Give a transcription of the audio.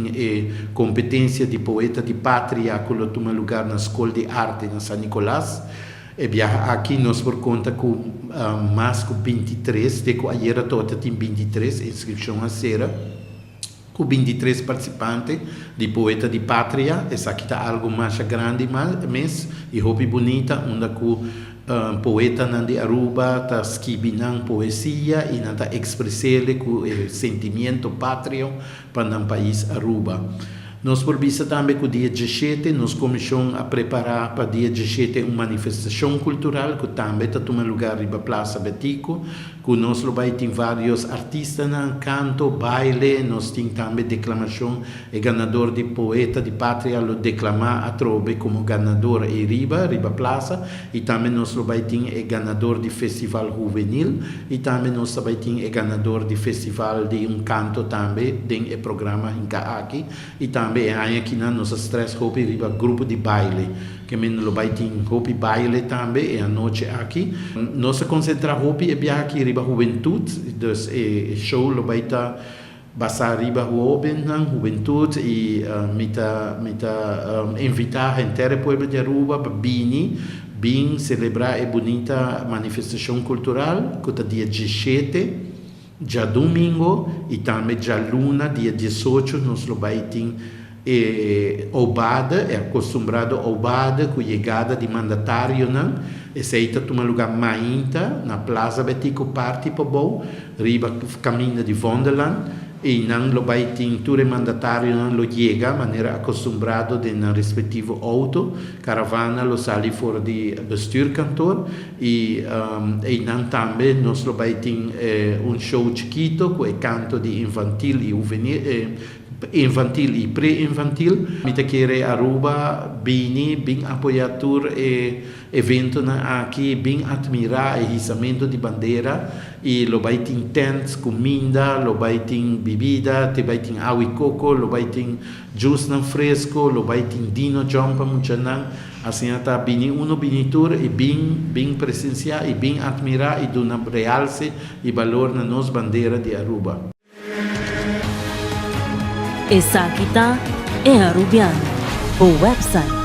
E competencia di Poeta di Patria cu lo tuma lugar na Scol di Arte na San Nicolas. E biaha aki nos por conta cu mas cu 23, te cu ayera tawata tin 23 inscripcion a cera, cu 23 participante di Poeta di Patria. Esaki ta algo masha grandi mes y hopi bunita unda cu poetanan di Aruba ta skibi nan poesia y nan ta expres'ele cu e sentimiento patrio pa nan pais Aruba. Nos por bisa tambe cu dia 17 nos comision a prepara pa dia 17 un manifestacion cultural cu tambe ta tuma lugar riba Plaza Betico, cu nos lo bay tin varios artistanan, canto, baile, nos tin tambe declamacion, e ganador di Poeta di Patria lo declama atrobe como ganador ey riba, riba plaza, y tambe nos lo bay tin e ganador di Festival Juvenil y tambe nos ta bay tin e ganador di Festival di un Canto tambe den e programa hinca aki y tambe e aña akinan nos a stress hopi riba grupo di baile ke men lo bay tin hopi baile tambe e anochi aki. Nos a concentra hopi e biaha aki riba hubentud, dus e show lo bay ta basa riba hobennan, hubentud y mi ta mi ta invita henter e pueblo di Aruba pa bini bin celebra e bunita manifestacion cultural cu ta dia 17 djadumingo y tambe djaluna dia 18 nos lo bay tin e aubade, e acostumbrado aubade cu yegada di mandatarionan. Esey ta tuma lugar mainta na Plaza Betico parti pabou riba caminda di Vondellaan y nan lo bay tin tur e mandatarionan lo yega manera acostumbrado den nan respectivo auto, caravana lo sali for di bestuurkantoor y eynan tambe nos lo bay tin un show chikito cu e canto di infantil y huvenil, infantil y pre-infantil. Mi ta kere Aruba bini bin apoya tur e eventonan aki, bin admira e hisamento di bandera y lo bay tin tents, cuminda, lo bay tin bibida, te bay tin awa y coco, lo bay tin juicenan fresco, lo bay tin dino jump pa muchanan. Asina ta bini uno bini tur y bin bin presencia y bin admira y duna realce y balor na nos bandera di Aruba. Esaki ta E Arubiano, bo website.